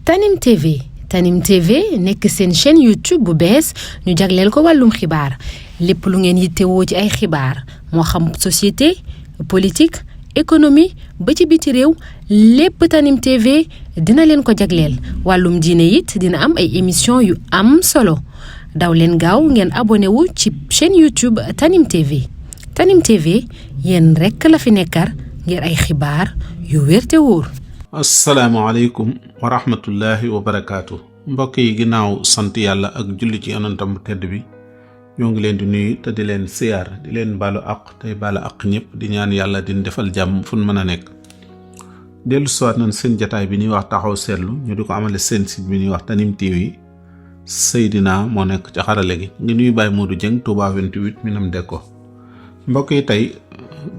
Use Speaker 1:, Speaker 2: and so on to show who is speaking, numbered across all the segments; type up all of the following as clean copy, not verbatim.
Speaker 1: Tanim TV Tanim TV nekk seen chaîne YouTube bu bees ñu jagleel ko wàllum xibaar lépp lu ngeen yittewoo ci ay xibaar moo xam société politique économie ba ci biti réew lépp Tanim TV dina leen ko jagleel wàllum diine it dina am ay émission yu am solo daw leen gaaw ngeen abonné wu ci chaîne YouTube Tanim TV Tanim TV yéen rekk la fi nekkar ngir ay xibaar yu wér te wóor.
Speaker 2: asalaamaaleykum wa rahmatullahi wa barakaatu mbokk yi ginnaaw sant yàlla ak julli ci yonentam bu tedd bi ñoo ngi leen di nuyu te di leen siyaar di leen baalu àq tey baalu àq ñëpp di ñaan yàlla di defal jàmm fu mën a nekk. dellu siwaat nañ seen jataay bi ñuy wax taxaw seetlu ñu di ko amale seen site bi ñuy wax Tanim TV Seydina moo nekk ci xarale gi ngi nuyu Baye Modou Dieng Touba 28 minam deg ko mbokk yi tey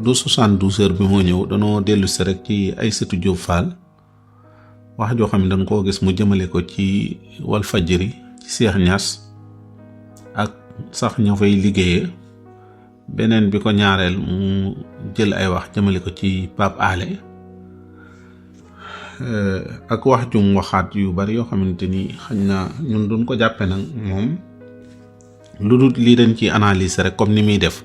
Speaker 2: du 72 heures bi moo ñëw danoo dellu si rek ci Aïssatou Diop Fall wax joo xam ne dañ koo gis mu jëmale ko ci Walfadjri ci Cheikh Niass ak sax ña fay liggéeyee beneen bi ko ñaareel mu jël ay wax jëmale ko ci Pape Alé ak wax jum waxaat yu bari yoo xamante ni xañ na ñun duñ ko jàppe nag moom lu dul lii dañ ci analyse rek comme ni muy def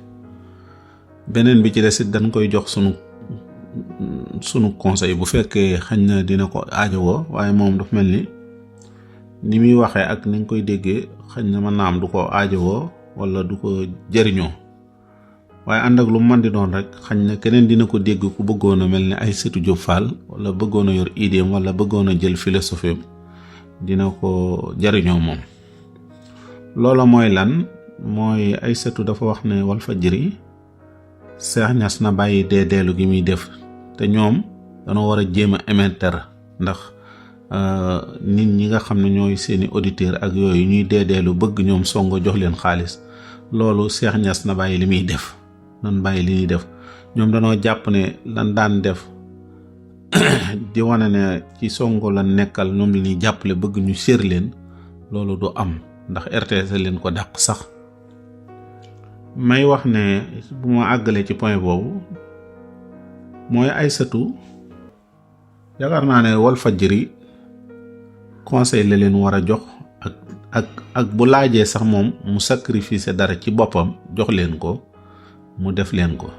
Speaker 2: beneen bi ci desit dañ koy jox sunu conseil bu fekkee xañ na dina ko aajowoo waaye moom dafa mel ni muy waxee ak nañ koy déggee xañ na mën naa am du ko aajowoo wala du ko jëriñoo waaye ànd ak lu mën di doon rek xañ na keneen dina ko dégg ku bëggoon a mel ni Aïssatou Diop Fall wala bëggoon a yor idéem wala bëggoon a jël philosophie dina ko jëriñoo moom. loola mooy lan mooy Aïssatou dafa wax ne Walfadjri Cheikh Niass na bàyyi deedeelu gi muy def te ñoom danoo war a jéem a émettre ndax nit ñi nga xam ne ñooy seeni auditeur ak yooyu ñuy deedeelu bëgg ñoom songo jox leen xaalis loolu Cheikh Niass na bàyyi li muy def nan bàyyi li ñuy def ñoom danoo jàpp ne lan daan def di wane ne ci songo la nekkal ñoom li ñuy jàppale bëgg ñu sér leen loolu du am ndax RTS leen ko dàq sax may wax ne bu ma àggalee ci point boobu mooy Aïssatou yaakaar naa ne Walfadjri conseil la leen war a jox ak bu laajee sax moom mu sacrifice dara ci boppam jox leen ko mu def leen ko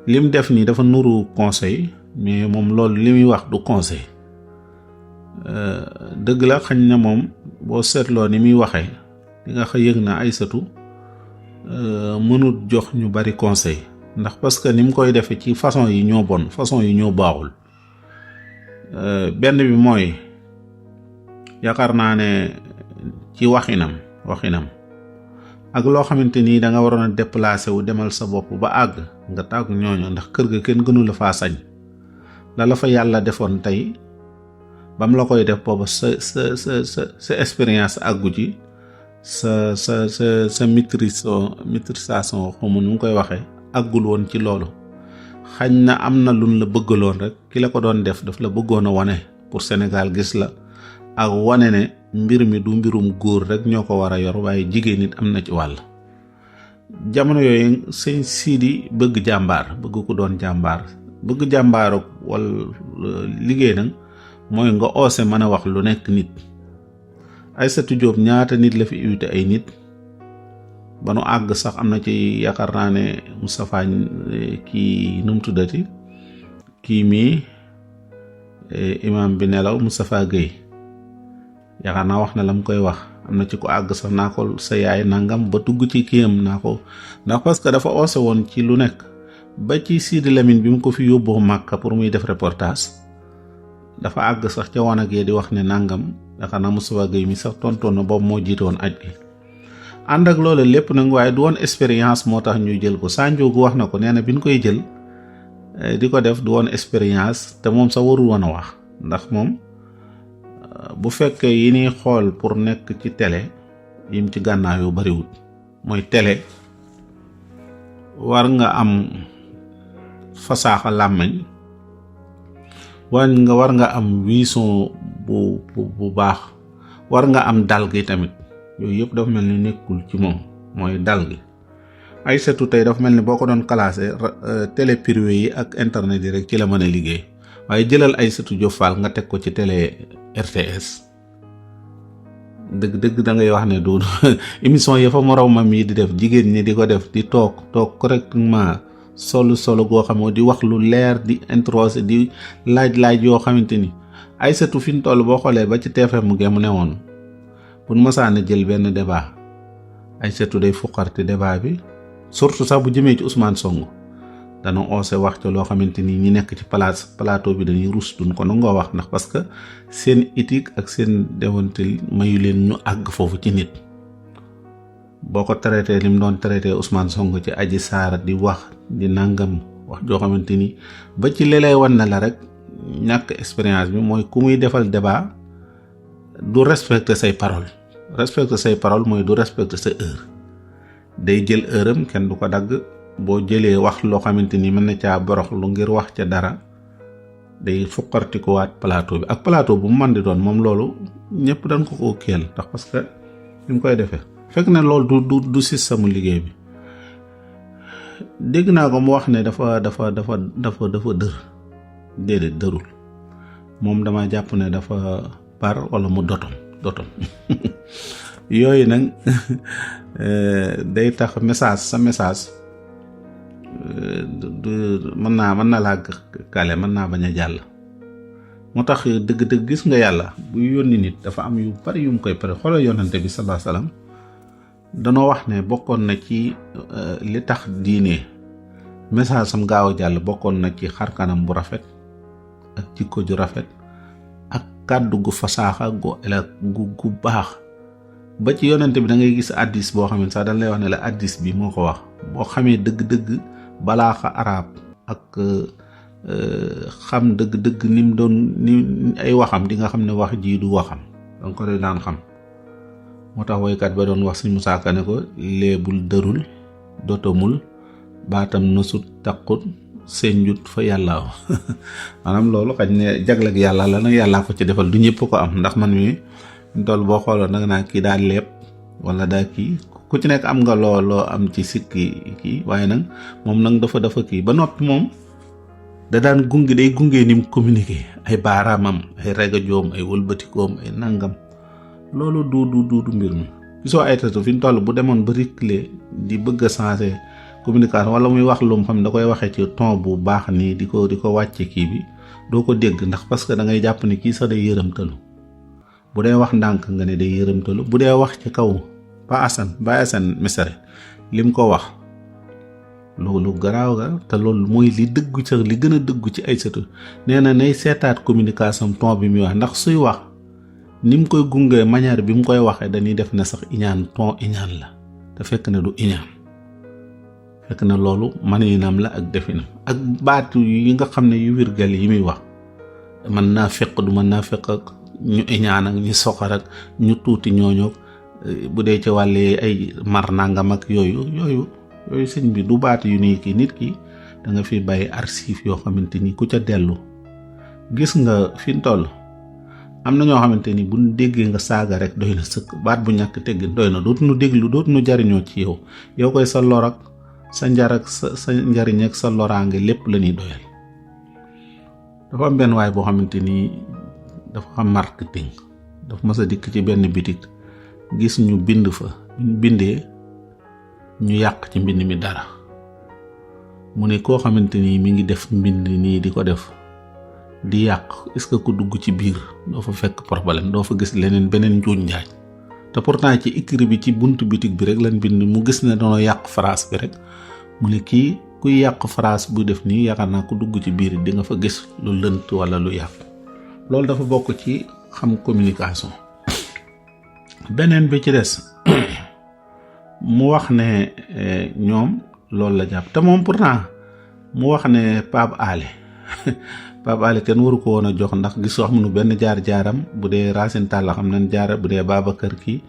Speaker 2: lim def nii dafa nuru conseil mais moom loolu li muy wax du conseil dëgg la xañ na moom boo seetloo ni muy waxee di nga yëg na Aïssatou mënut jox ñu bari conseil ndax parce que ni mu koy defee ci façon yi ñoo bon façon yi ñoo baaxul benn bi mooy yaakaar naa ne ci waxinam ak loo xamante ni da nga waroon a déplacer wu demal sa bopp ba àgg nga tàggu ñooñu ndax kër ga kenn gënu la faa sañ la fa yàlla defoon tey bam la koy def booba sa expérience àggu ci sa maîtrisation xamu nu mu koy waxee àggul woon ci loolu xañ na am na luñ la bëggaloon rek ki la ko doon def daf la bëggoon a wane pour Sénégal gis la ak wane ne mbir mi du mbirum góor rek ñoo ko war a yor waaye jigéen nit am na ci wàll. jamono yooyu sëñ Sidi bëgg jàmbaar bëgg ko doon jàmbaar bëgg jàmbaar wala liggéey nag mooy nga oose mën a wax lu nekk nit. Aïssatou Diop ñaata nit la fi invité ay nit ba nu àgg sax am na ci yaakaar naa ne Moustapha kii nu mu tuddati kii mii imam bi nelaw Moustapha Gueye yaakaar naa wax na la mu koy wax am na ci ko àgg sax naa ko sa yaay nangam ba tugg ci kiyam naa ko ndax parce que dafa oose woon ci lu nekk ba ci Sidi Lamine bi mu ko fi yóbboo Màkka pour muy def reportage dafa àgg sax ca wanag yi di wax ne nangam yaakaar naa Moustapha Gueye mi sax tontoon na boobu moo jiite woon aj gi ànd ak loolu lépp nag waaye du woon expérience moo tax ñuy jël ko Sanjoogu wax na ko nee na bi ñu koy jël di ko def du woon expérience te moom sax warul woon a wax ndax moom bu fekkee yi ñuy xool pour nekk ci télé yim ci gànnaaw yu bariwul mooy télé war nga am fasaaxa làmmiñ war nga am vision bu baax war nga am dal gi tamit yooyu yëpp dafa mel ni nekkul ci moom mooy dal gi Aïssatou tey dafa mel ni boo ko doon classé télé privé yi ak internet yi rek ci la mën a liggéey waaye jëlal Aïssatou Diop Fall nga teg ko ci télé RTS dëgg da ngay wax ne du émission yi fa moromam yi di def jigéen ñi di ko def di toog correctement solo goo xam di wax lu leer di introsé di laaj yoo xamante ni Aïssatou fi mu toll boo xoolee ba ci TFM mu ne woon bu nu mësaana jël benn débat Aïssatou day fuqarti débat bi surtout sax bu jëmee ci Ousmane Sonko dana oose wax ci loo xamante ni ñi nekk ci plateau bi dañuy rus duñ ko nangoo wax ndax parce que seen éthique ak seen déontologie mayu leen ñu àgg foofu ci nit boo ko traité li mu doon traité Ousmane Sonko ci Adji Sarr di wax di nangam wax joo xamante ni ba ci li lay wan na la rek ñàkk expérience bi mooy ku muy defal débat du respecter say parole mooy du respecter sa heure day jël heure am kenn du ko dagg boo jëlee wax loo xamante ni mën na caa borox lu ngir wax ca dara day fuqartikuwaat plateau bi ak plateau bu mu mën di doon moom loolu ñëpp dañ ko kéel ndax parce que ni mu koy defee fekk na loolu du système liggéey bi dégg naa ko mu wax ne dafa dër déedéet dërul moom dama jàpp ne dafa par wala mu dotom yooyu nag day tax sa message mën na laa kale mën naa bañ a jàll moo tax dëgg gis nga yàlla bu yónni nit dafa am yu bari yu mu koy pare xoolal yonante bi sallallahu alayhi wasallam danoo wax ne bokkoon na ci li tax diine message sam gaaw a jàll bokkoon na ci xarkanam bu rafet ak jikko ju rafet ak kàddu gu fasaaxa gu baax ba ci yonante bi da ngay gis addis boo xam ne sax dañ lay wax ne la addis bi moo ko wax boo xamee dëgg balaaxa arab ak xam dëgg ni mu doon ni ay waxam di nga xam ne wax ji du waxam danga ko daan xam moo tax woykat ba doon wax Sëñ Musaa Ka ne ko léebul dërul dotomul baatam nësut taqut senjut fa yàllaaw maanaam loolu xañ ne jaglag yàlla la nag yàllaa ko ci defal du ñëpp ko am ndax man mi toll boo xooloon nag naa kii daa léeb wala daa kii ku ci nekk am nga loo am ci sikki kii waaye nag moom nag dafa kii ba noppi moom da daan gunge ni mu communiqué ay baaraamam ay regajoom ay wëlbatikoom ay nangam loolu du mbir mi gisoo Aïssatou fi mu toll bu demoon ba reculer di bëgg a changer communication wala muy wax lu mu xam da koy waxee ci ton bu baax nii di ko wàcce kii bi doo ko dégg ndax parce que da ngay jàpp ni kii sax day yërëmtalu bu dee wax ndànk nga ne day yërëmtalu bu dee wax ci kaw Ba Assane Mesere lim ko wax loolu garaaw ga te loolu mooy li dëggu ci li gën a dëggu ci Aïssatou nee na nay seetaat communication ton bi muy wax ndax suy wax ni mu koy gungee manière bi mu koy waxee dañuy def na sax iñaan ton iñaan la te fekk na du iñaan fekk na loolu maninam la ak definam ak baatu yi nga xam ne yu wirgal yi muy wax mën naa fekk du mën naa fekk ak ñu iñaan ak ñu soxar ak ñu tuuti ñooñu bu dee ci wàllee ay mar nangam ak yooyu sëñ bi du baat yu nii kii nit ki da nga fi bàyyi archive yoo xamante ni ku ca dellu gis nga fi mu toll am na ñoo xamante ni buñ déggee nga saaga rek doy na sëkk baat bu ñàkk teggin doy na dootuñu déglu dootuñu jariñoo ci yow koy sa lor ak sa njar ak sa njariñ ak sa loraange lépp la ñuy doyal. dafa am benn waay boo xamante ni dafa xam marketing dafa mas a dikk ci benn bitik gis ñu bind fa bindee ñu yàq ci mbind mi dara mu ne koo xamante ni mi ngi def mbind nii di ko def di yàq est-ce que ku dugg ci biir doo fa fekk problème doo fa gis beneen njuuñ njaaj te pourtant ci écrit bi ci buntu bitik bi rek lañ bind mu gis ne doon yàq phrase bi rek mu ne kii kuy yàq phrase bu def nii yaakaar naa ku dugg ci biir di nga fa gis lu lënt wala lu yàq loolu dafa bokk ci xam communication. beneen bi ci des mu wax ne ñoom loolu la jàpp te moom pourtant mu wax ne Pape Alé kenn waru ko woon a jox ndax gis xamuñu benn jaar-jaaram bu dee Racine Talla xam nañ jaar bu dee Babacar kii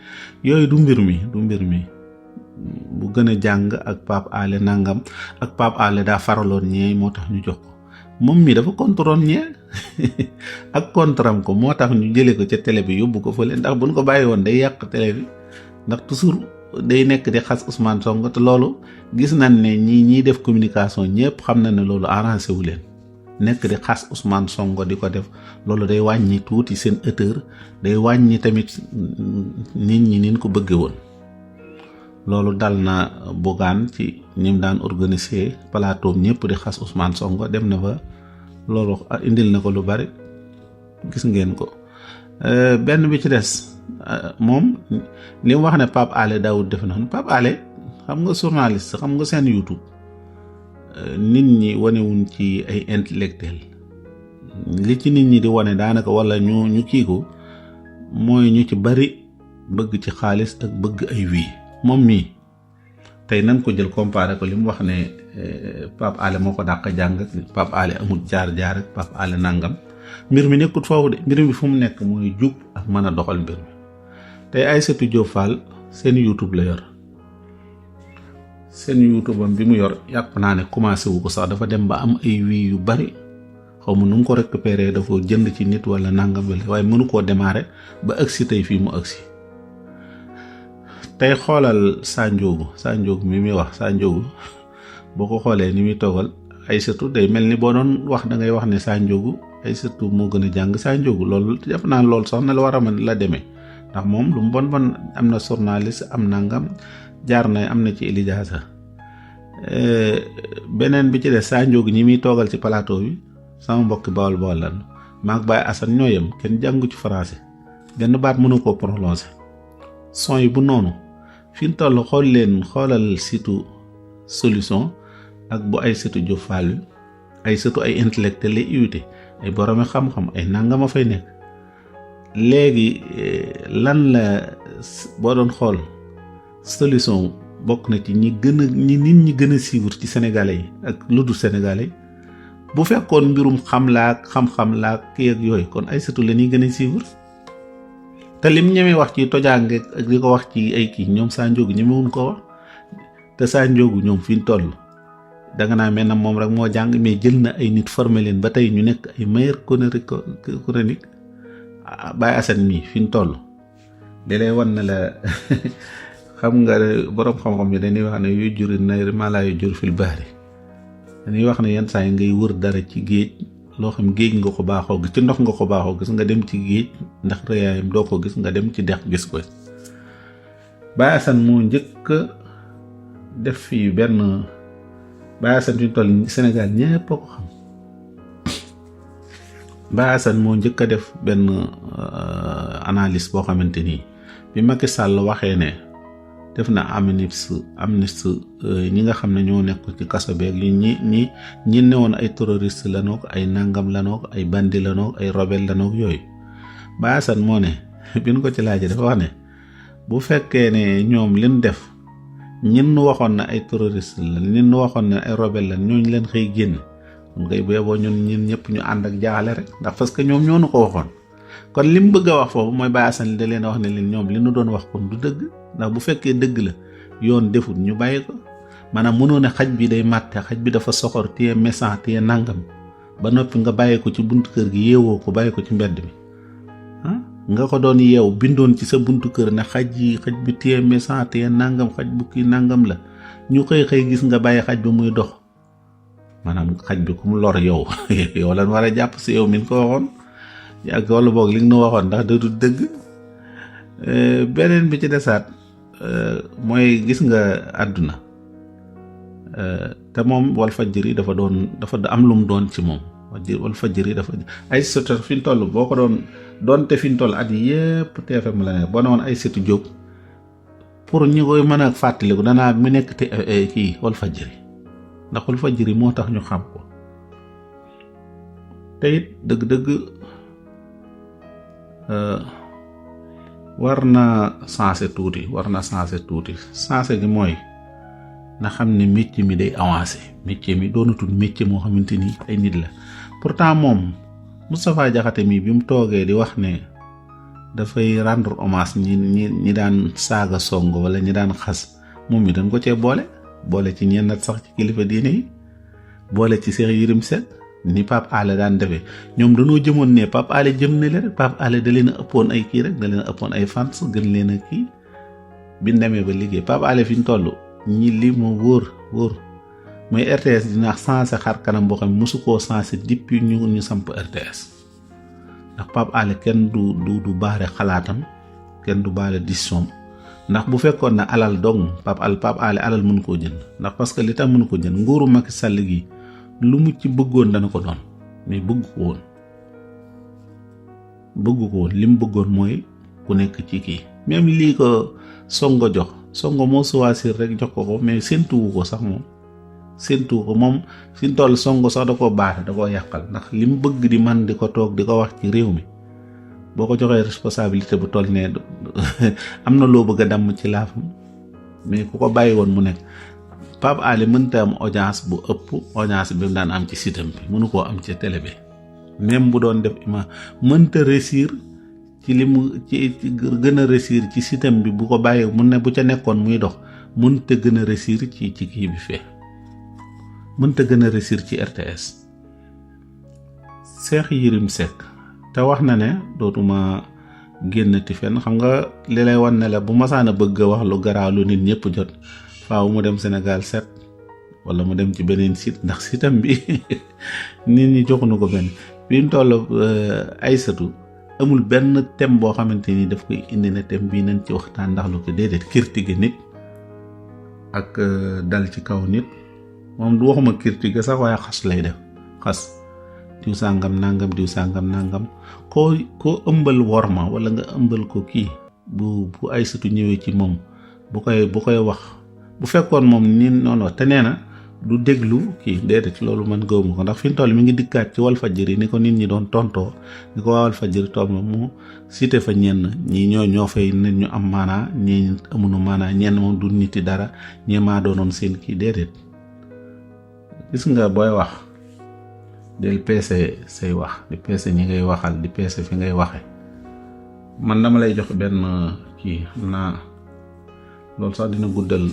Speaker 2: yooyu du mbir mi bu gën a jàng ak Pape Alé nangam ak Pape Alé daa faraloon ñee moo tax ñu jox ko moom mi dafa contrôle ñee ak contram ko moo tax ñu jëlee ko ca télé bi yóbbu ko fële ndax buñ ko bàyyi woon day yàq télé bi ndax toujours day nekk di xas Ousmane Sonko te loolu gis nañ ne ñiy def communication ñëpp xam na ne loolu arrangé wu leen nekk di xas Ousmane Sonko di ko def loolu day wàññi tuuti seen hauteur day wàññi tamit nit ñi nin ko bëgge woon loolu dal na Bougane ci ñim daan organiser plateau ñëpp di xas Ousmane Sonko dem na ba loolu indil na ko lu bari gis ngeen ko benn bi ci des moom li mu wax ne Pape Alé Daoud def noonu Pape Alé xam nga journaliste xam nga seen YouTube nit ñi wanewuñ ci ay intellectuel li ci nit ñi di wane daanaka wala ñu kii ko mooy ñu ci bari bëgg ci xaalis ak bëgg ay wii moom mii tey nan ko jël comparé ko li mu wax ne Pape Alé moo ko dàq jàng Pape Alé amul jaar-jaar ak Pape Alé nangam mbir mi nekkut foofu de mbir mi fu mu nekk mooy jub ak mën a doxal mbir mi tey Aïssatou Diop Fall seen YouTube la yor seen YouTube am bi mu yor yàpp naa ne commencé wu ko sax dafa dem ba am ay wii yu bari xaw ma nu mu ko récupéré dafa jënd ci nit wala nangam waaye mënu koo démarrer ba agsi tey fii mu agsi tey xoolal Sa Ndiogou mi muy wax Sa Ndiogou boo ko xoolee ni muy toogal Aïssatou day mel ni boo doon wax da ngay wax ne Sa Ndiogou Aïssatou moo gën a jàng Sa Ndiogou loolu jàpp naa loolu sax na la war a mën la demee ndax moom lu mu bon am na journaliste am nangam jaar na am na ci lijaasa beneen bi ci des Sa Ndiogou ñi muy toogal ci plateau bi sama mbokki Bawol lan maag Baye Assane ñoo yem kenn jàngu ci français benn baat mënu koo prononcer son yi bu noonu fi mu toll xoolal surtout solution ak bu Aïssatou Diop Fall bi Aïssatou ay intellectuel lay invité ay boromi xam-xam ay nangama fay nekk léegi lan la boo doon xool solution bokk na ci ñi nit ñi gën a suivre ci sénégalais yi ak lu dul sénégalais yi bu fekkoon mbirum xam-xam laak kii ak yooyu kon Aïssatou la ñuy gën a suivre te lim ñemee wax ci tojaange ak di ko wax ci ay kii ñoom Sa Ndiogou ñemewuñ ko wax te Sa Ndiogou ñoom fi ñu toll danga naa mel na moom rek moo jàng mais jël na ay nit formé leen ba tey ñu nekk ay meilleur chronique Baye Assane mii fi ñu toll da lay wan na la xam nga boroom xam-xam yi dañuy wax ne yuy juri nayri mala yu jur fil bahri dañuy wax ne yenn saa yi ngay wër dara ci géej loo xam géej nga ko baaxoo gis ci ndox nga ko baaxoo gis nga dem ci géej ndax rëyaayam doo ko gis nga dem ci dex gis ko Baye Assane moo njëkk def fii benn Baye Assane fi ñu toll Sénégal ñépp a ko xam Baye Assane moo njëkk a def benn analyse boo xamante nii bi Macky Sall waxee ne def na amnistie ñi nga xam ne ñoo nekk ci kaso beeg ñi newoon ay terroriste lanook ay nangam lanook ay bandi lanook ay rebelle lanook yooyu Baye Assane moo ne bi ñu ko ci laajee dafa wax ne bu fekkee ne ñoom liñ def ñin waxoon na ay terroriste la ñin waxoon ne ay rebelle la ñooñu leen xëy génn kon ngay boo ñun ñin ñëpp ñu ànd ak jaaxale rek ndax parce que ñoom ñoo nu ko waxoon kon li mu bëgg a wax foofu mooy Baye Assane da leen a wax ne leen ñoom li nu doon wax kon du dëgg ndax bu fekkee dëgg la yoon defut ñu bàyyi ko maanaam mënoo ne xaj bi day màtte xaj bi dafa soxor téye méchant téye nangam ba noppi nga bàyyi ko ci buntu kër gi yeewoo ko bàyyi ko ci mbedd mi nga ko doon yeew bindoon ci sa buntu kër ne xaj bi téye méchant téye nangam xaj bu kii nangam la ñu xëy gis nga bàyyi xaj bi muy dox maanaam xaj bi ku mu lor yow yow lan war a jàpp si yow min ko waxoon ak wala boog li nga nu waxoon ndax da du dëgg beneen bi ci desaat mooy gis nga àdduna te moom Walfadjri dafa am lu mu doon ci moom Walfadjri dafa ay sota fi ñu toll boo ko doonte fi ñu toll at yi yëpp TFM la ne boo ne woon Aïssatou Diop pour ñi koy mën a fàttaliku danaa mi nekk te kii Walfadjri ndax Walfadjri moo tax ñu xam ko te it dëgg-dëgg war na sensé tuuti sensé gi mooy na xam ne métier mi day avancé métier mi doonatul métier moo xamante ni ay nit la pourtant moom Moustapha Diakhaté mi bi mu toogee di wax ne dafay rendre hommage ñi daan saaga song wala ñi daan xas moom mi dañ ko cee boole ci ñenn sax ci kilifa diine yi boole ci Cheikh Yérim Seck ni Pape Alé daan defee ñoom dañoo jëmoon ne Pape Alé jëm ne leen rek Pape Alé da leen a ëppoon ay kii rek da leen a ëppoon ay fans gën leen a kii bi demee ba liggéey Pape Alé fi ñu toll ñi li mu wóor mooy RTS dina sensé xar kanam boo xam ne mosu koo sensé depuis ñu samp RTS ndax Pape Alé kenn du baare xalaatam kenn du baare décision ndax bu fekkoon ne alal dong Pape Alé alal mënu koo jënd ndax parce que li tax mënu ko jënd nguuru Macky Sall gi lu mu ci bëggoon dana ko doon mais bëgg ko woon li mu bëggoon mooy ku nekk ci kii même lii ko Sonko jox Sonko moo choisir rek jox ko mais séntuwu ko sax moom fi mu toll Sonko sax da koo baaxe da koo yàqal ndax li mu bëgg di man di ko toog di ko wax ci réew mi boo ko joxee responsabilité bu toll ne am na loo bëgg a damm ci laafam mais ku ko bàyyi woon mu nekk Pape Alé mënta am audience bu ëpp audience bi mu daan am ci sitam bi mënu koo am ci télé bi même bu doon def ima mënta réussir ci li mu ci gën a réussir ci sitam bi bu ko bàyyi mun ne bu ca nekkoon muy dox mënta gën a réussir ci kii bi fee mënta gën a réussir ci RTS. Cheikh Yérim Seck te wax na ne dootuma génnati fenn xam nga li lay wan ne la bu masaana bëgg a wax lu garaaw lu nit ñëpp jot faaw mu dem Sénégal 7 wala mu dem ci beneen site ndax sitam bi nit ñi joxuñu ko benn bi mu toll Aïssatou amul benn thème boo xamante ni daf koy indi ne thème bii nañ ci waxtaan ndax lu ko déedéet critiquer nit ak dal ci kaw nit moom du waxuma critiquer sax waaye xas lay def xas diw sàngam nangam koo ëmbal worma wala nga ëmbal ko kii bu Aïssatou ñëwee ci moom bu koy wax bu fekkoon moom ni noonu te nee na du déglu kii déedéet loolu man gëwuma ko ndax fi mu toll mi ngi dikkaat ci Walfadjri ni ko nit ñi doon tontoo ni ko waa Walfadjri toog na mu cité fa ñenn ñii ñoo fay nit ñu am maanaa ñii amuñu maanaa ñenn moom du niti dara ñee maa doonoon seen kii déedéet gis nga booy wax del peese say wax di peese ñi ngay waxal di peese fi ngay waxe man dama lay jox benn kii xam naa loolu sax dina guddal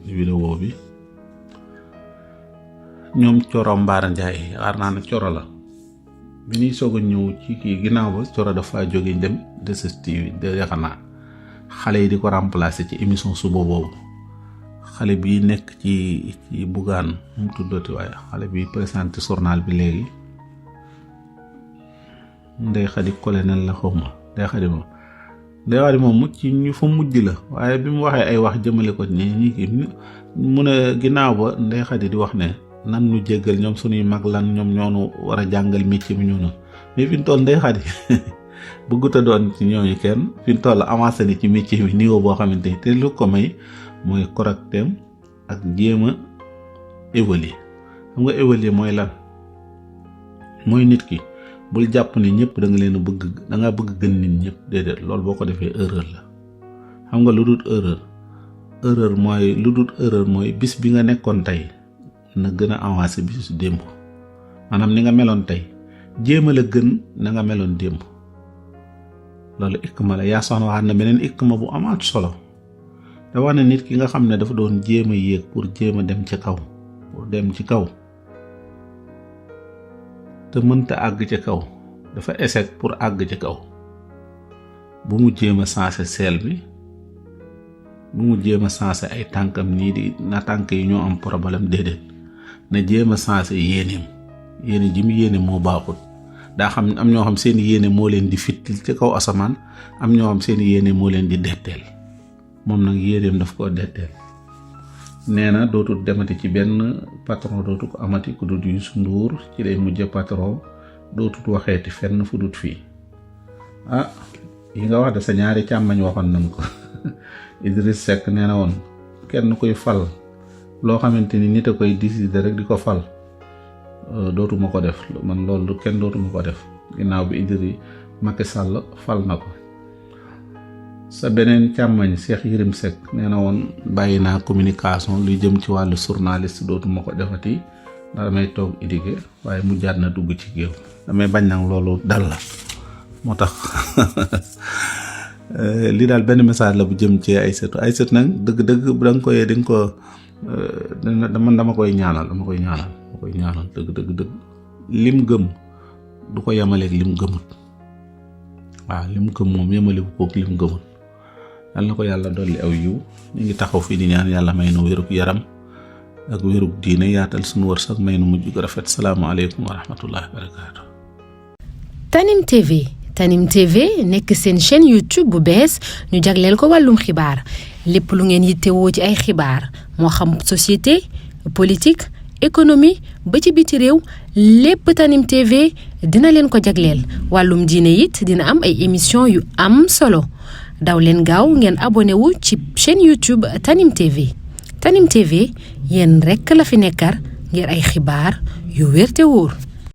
Speaker 2: vidéo bi ñoom Coro Mbaar Njaay xaar naa ne Coro la bi ñuy soog a ñëw ci kii ginnaaw ba Coro dafa jóge dem 2STV de yaakaar naa xale yi di ko remplacer ci émission suba boobu xale bi nekk ci Bougane mu tuddati waaye xale bi présenté journal bi léegi Ndeye Khady colonel la xawma Ndeye Khady moom ci ñu fa mujj la waaye bi mu waxee ay wax jëmale ko ñi kii mu ne ginnaaw ba Ndeye Khady di wax ne nan ñu jéggal ñoom suñuy mag lan ñoom ñoonu war a jàngal métier mi ñoonu mais fi mu toll Ndeye Khady bëggut a doon ci ñooñu kenn fi mu toll avancé ni ci métier mi niveau boo xamante ni te lu ko may mooy correctem ak jéem a évaluer xam nga évaluer mooy lan mooy nit ki bul jàpp ne ñëpp da nga leen a bëgg da nga bëgg gën nit ñëpp déedéet loolu boo ko defee erreur la xam nga lu dul erreur mooy bis bi nga nekkoon tey na gën a avancé bisu démb maanaam ni nga meloon tey jéem a la gën na nga meloon démb loolu ikma la yaa soxna waxaat na beneen ikma bu amaat solo da wax ne nit ki nga xam ne dafa doon jéem a yéeg pour jéem a dem ci kaw te mënta àgg ci kaw dafa échec pour àgg ci kaw bu mu jéem a sensé seel bi bu mu jéem a sensé ay tànkam nii di na tànk yi ñoo am problème déedéet na jéem a sensé yéene ji mu yéene moo baaxut daa xam am ñoo xam seen yéene moo leen di fittil ci kaw asamaan am ñoo xam seen yéene moo leen di detteel moom nag yéeneem daf koo detteel nee na dootul demati ci benn patron dootu ko amati ku dut Youssou Ndour ci lay mujj patron dootut waxeeti fenn fu dut fii yi nga wax de sa ñaari càmmañ waxoon nañ ko Idriss Seck nee na woon kenn koy fal loo xamante ni nit a koy décider rek di ko fal dootuma ko def man loolu kenn dootuma ko def ginnaaw bi Idriss Macky Sall fal na ko sa beneen càmmañ Cheikh Yérim Seck nee na woon bàyyi naa communication luy jëm ci wàllu journaliste dootuma ko defati ndax damay toog éduquer waaye mu jaat na dugg ci géew damay bañ nag loolu dal la moo tax lii daal benn message la bu jëm ci Aïssatou nag dëgg-dëgg dama koy ñaanal dëgg lim gëm du ko yemaleeg lim gëmut waaw lim gëm moom yemalewu koog lim gëmut yal na ko yàlla dolli aw yiw ñu ngi taxaw fii di ñaan yàlla may nu wérug yaram ak wérug diine yaatal sunu wërsëg may nu mujj gu rafet. salaamaaleykum wa rahmatullahi wa barakaatu.
Speaker 1: Tanim TV nekk seen chaîne YouTube bu bees ñu jagleel ko wàllum xibaar lépp lu ngeen yittewoo ci ay xibaar moo xam société politique économie ba ci biti réew lépp Tanim TV dina leen ko jagleel wàllum diine it dina am ay émission yu am solo daw leen gaaw ngeen abonné wu ci chaîne YouTube Tanim TV yéen rekk la fi nekkar ngir ay xibaar yu wér te wóor.